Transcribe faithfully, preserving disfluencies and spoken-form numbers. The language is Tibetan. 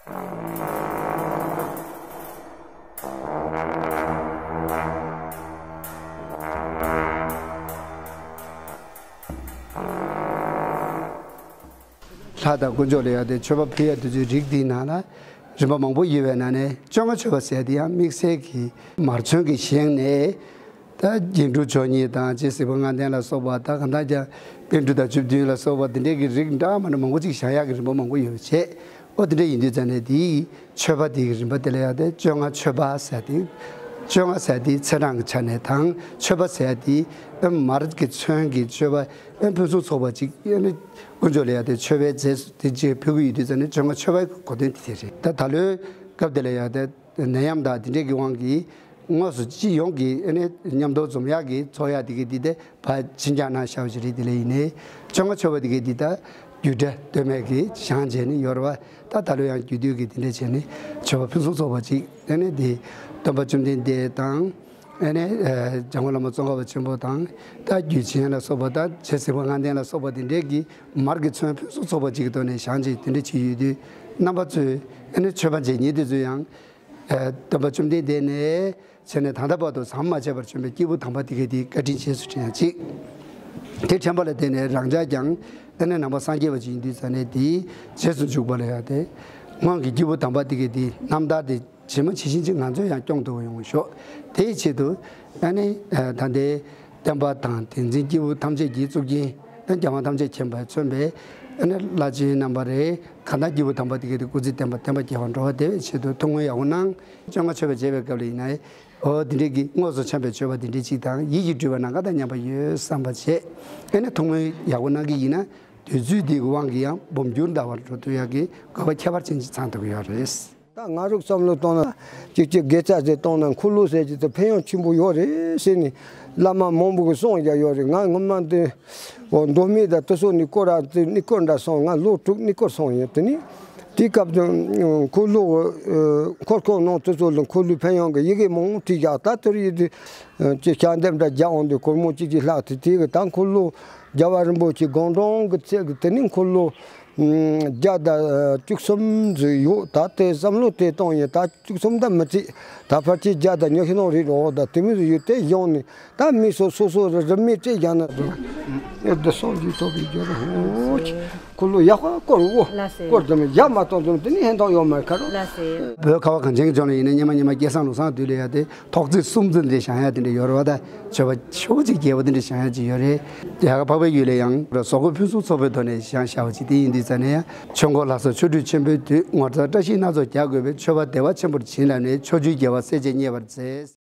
ལྷ་དང་དཀོན་མཆོག་ལ་ཡ་དེ་མཆོད་པ་ཕུལ་ཡ་དེ་ཚོའི་རིགས་དེའི་ནང་ལ་རིམ་པ་མང་པོ་ཡོད་པའི་ནང་ནས་བཅོ་ལྔ་མཆོད་པ་ཟེར་དེ་ཡང་དམིགས་བསལ་གྱི་མར་ཚོན་གྱི་བཞེངས་ནས། ད་རྒྱན་དྲུག་མཆོག་གཉིས་དང་རྗེ་གཟིགས་དཔལ་ལྔ་ལྡན་ལ་སོགས་པ། ད་གང་ལྟར་ཀྱང་པཎ་གྲུབ་དང་བཅུ་བདུན་ལ་སོགས་པ་དེ་འདྲའི་གི་རིགས་འདྲ་མི་འདྲ་མང་པོ་ཅིག་བཞེངས་ཡག་གི་རིམ་པ་མང་པོ་ཡོད་པ་བྱས། ཨོ་དེ་འདྲ་ཡིན་དུས་ཙང་ནས་དེའི་མཆོད་པ་དེ་གི་རིམ་པ་དེ་ལ་ཡ་དེ་བཅོ་ལྔ་མཆོད་པ་ཟེར་ཏེ། བཅོ་ལྔ་ཟེར་དེ་ཚེས་གྲངས་ཀྱི་ཆ་ནས་དང་མཆོད་པ་ཟེར་དེ་ཨེ་མར་གྱི་ཚོན་གྱི་མཆོད་པ་ཨེ་ཕུན་སུམ་ཚོགས་པ་ཅིག་ཨེ་ནི་དཀོན་མཆོག་ལ་ཡ་དེ་མཆོད་པའི་རྫས་སུ་དེ་རྗེས་ཕུལ་གྱི་ཡོད་དུས་ཙང་ནས་བཅོ་ལྔ་མཆོད་པའི་གོ་དོན་དེ་དེ་རེད། ད་ད་ལོའི་སྐབས་དེ་ལ་ཡ་དེ། ནད་ཡམས་དང་དེ་འདྲས་ཀྱི་དབང་གིས་དངོས་སུ་སྤྱི་ཡོངས་ཀྱི་ཨ་ནི་མཉམ་དུ་འཛོམས་ཡག་གི་ཚོགས་ཡག་དེ་གའི་འདི་དེ་ཕར་ཕྱིན་རྒྱག་གནང་བཞག་པ་ཞིག་རེད། དེ་ལས་ཡིན་ནའི་བཅོ་ལྔ་མཆོད་པ་དེ་གའི་འདི་ད་རྒྱུད་གྲྭ་སྟོད་སྨད་ཀྱི་བཞེངས་བྱས་ནས་ཡོད་རེད་པ། ད་ད་ལོ་ཡང་རྒྱུད་སྟོད་ཀྱི་དེ་འདྲས་བྱས་ནས་མཆོད་པ་ཕུན་སུམ་ཚོགས་པ་ཅིག་ཨ་ནི་དེ་སྟོན་པ་བཅོམ་ལྡན་འདས་དང་། ཨ་ནི་འཇམ་མགོན་བླ་མ་ཙོང་ཁ་པ་ཆེན་པོ་དང་། ད་རྒྱུད་ཆེན་ལ་སོགས་པ་དང་རྗེ་གཟིགས་དཔལ་ལྔ་ལྡན་ལ་སོགས་པ་དེ་འདྲས་ཀྱི་མར་གྱི་ཚོན་ཕུན་སུམ་ཚོགས་པ་ཅིག་གི་ཐོག་ནས་བཞེངས་བྱས་དེ་འདྲས་བྱས་ཡོད་དུས། རྣམ་པ་ཚོས་ཨ་ནི་མཆོད་པ་མཇལ་མཁན་དེ་ཚོས་ཡང་། སྟོན་པ་བཅོམ་ལྡན་འདས་ནས་བྱས་ནས་ད་ལྟ་བར་དུ་ཟམ་མ་ཆད་པར་བྱོན་པའི་སྐྱེས་བུ་དམ་པ་དེ་གས་དེའི་བཀའ་དྲིན་རྗེས་སུ་དྲན་ཡ་གཅིག་དེ་དྲན་པ་ལ་བརྟེན་ནས་རང་ཅག་ཀྱང་ཨ་ནི་ནང་པ་སངས་རྒྱས་པ་ཅིག་ཡིན་དུས་ཙང་ནས་དེའི་རྗེས་སུ་འཇུག་པ་ལ་ཡ་དེ། སྔོན་གྱི་སྐྱེས་བུ་དམ་པ་དེ་གས་དེའི་རྣམ་ཐར་དེ་ཇི་མ་ཇི་བཞིན་ཅིག་ང་ཚོས་ཡང་སྐྱོང་ཐུབ་པ་ཡོང་བར་ཤོག་དེའི་ཆེད་དུ་ཨ་ནི་ད་ལྟའི། བསྟན་པ་དང་དེ་འཛིན་སྐྱེས་བུ་ཐམས་ཅད་ཀྱི་གཙུག་རྒྱན། རྒྱལ་བ་ཐམས་ཅད་མཁྱེན་པས་མཚོན་པའི་ཨ་ནི་བླ་ཆེན་རྣམ་པ་རེད། གང་ལྟར་སྐྱེས་བུ་དམ་པ་དེ་གའི་དེ་སྐུ་ཚེ་བརྟན་པ་བརྟན་པ་རྒྱས་པར་འགྲོ་བ་དེ་བའི་ཆེད་དུ་ཐུགས་སྨོན་ཡག་པོ་གནང་། བཅོ་ལྔ་མཆོད་པ་བྱེད་པའི་སྐབས་ལ་ཡིན་ན། འོ་དེ་འདྲའི་གི་དངོས་སུ་བྱམས་པའི་མཆོད་པ་དེ་འདྲའི་ཅིག་དང་ཡིད་ཀྱིས་སྤྲུལ་པ་ནམ་མཁའ་དང་མཉམ་པ་ཡོད་བསམ་པ་བྱས། ཨ་ནི་ཐུགས་སྨོན་ཡག་པོ་གནང་གི་ཡིན་ན། དུས་ཚོད་འདིའི་དབང་གིས་ཡང་འབུམ་འགྱུར་འདའ་བར་འགྲོ་ཐུབ་ཡག་གི་དགོས་པ་ཁྱད་པར་ཅན་ཅིག་ཚང་ཐུབ་ཀྱི་ཡོད་རེད། ད་ང་རང་བསམ་བློ་བཏང་ན་གཅིག་གཅིག་དགེ་རྩ་ཟེར་བཏང་ན་འཁོར་ལོ་ཟེར་གྱི་དེ་ཕན་ཡོན་ཆེན་པོ་ཡོད་རེད་ཟེར་ནས་བླ་མ་མང་པོ་གིས་གསུངས་བཞག་ཡོད་རེད། ང་སྔོན་མ་འདི་འོ་མདོ་སྨད་དང་དེ་ཚོ་ནས་སྐོར་ར་དེ་གནས་སྐོར་འདྲ་སོང་། ང་ལོ་དྲུག་གནས་སྐོར་སོང་ཡོད། དེ་ནས་དེའི་སྐབས་དུ་འཁོར་ལོ་འཁོར་ཁང་ནང་དེ་ཚོ་ལ་འཁོར་ལོའི་ཕན་ཡོན་གྱི་ཡི་གེ་མང་པོ་བྲིས་བཞག་ད་དེར་ཡོད་དུས་ཅི་ཞལ་འདེབས་འདྲ་རྒྱག་འོང་དུས་སྒོར་མོ་གཅིག་གཅིག་ལྷག་དེ་དེ་གི་ད་འཁོར་ལོ་རྒྱལ་བ་རིན་པོ་ཆེ་དགུང་གྲངས་ཀྱི་ཚད་ཀྱི་དེ་ནས་འཁོར་ལོ་བརྒྱ་དང་བཅུ་གསུམ་ཟིག་ཡོད། ད་དེ་བསམ་བློ་དེ་བཏང་ཡིན། ད་བཅུ་གསུམ་ད་མི་ཚད་ད་ཕལ་ཆེར་བརྒྱ་དང་ཉི་ཤུ་ནང་རེད་རོ། ད་དེ་མོ་ཟིག་ཡོད། དེ་གཞུང་ནས་ད་མི་སོ་སོ་སོ་རེ་རིན་མེད་སྤྲད་བཞག་ན་འདུག་ཨེ་འདི་སོང་གི་ཐོབ་པའི་རྒྱུ་རུ་ཧོ་ཆེ་འཁོར་ལོ་ཡག་པ་བསྐོར་འོ། ལགས་སེ། བསྐོར་དུ་མི་ཡག་མ་གཏོང་དུ་དེ་ནི་ཧན་ཐོག་ཡོད་མ་ཁ་རོ། ལགས་སེ། བོད་ཁ་བ་གངས་ཅན་གྱི་ལྗོངས་ལ་ཡིན་ན་སྙེ་མ་སྙེ་མ་སྐལ་བཟང་ལུགས་བཟང་དུས་ལ་ཡ་དེ། ཐོག་བརྩེགས་གསུམ་ཙམ་དེ་བཞེངས་ཡ་དེ་འདྲ་ཡོད་རེད་བ། ད་མཆོད་པ་ཤོག་གཅིག་རྒྱས་པོ་དེ་འདྲ་བཞེངས་ཡ་ཅིག་ཡོད་རེད། རྒྱ་གར་འཕགས་པའི་ཡུལ་ལ་ཡང་བཟོ་བཀོད་ཕུན་སུམ་ཚོགས་པའི་ཐོག་ནས་བཞེངས་བཞག་པ་ཅིག་དེ་ཡིན་དུས་ཙང་ནས་ཡང་ཆོས་འཁོར་ལྷ་ས་ཆོ་འཕྲུལ་ཆེན་པོའི་དུས་ངོ་མཚར་བཀྲ་ཤིས་སྣ་ཚོགས་རྒྱག་དགོས་པའི་མཆོད་པ་བདེ་བ་ཆེན་པོར་བྱིན་རླབས་ནས་ཕྱོགས་བཅུའི་རྒྱལ་བ་སྲས་བཅས་མཉེས་པར་མཛད།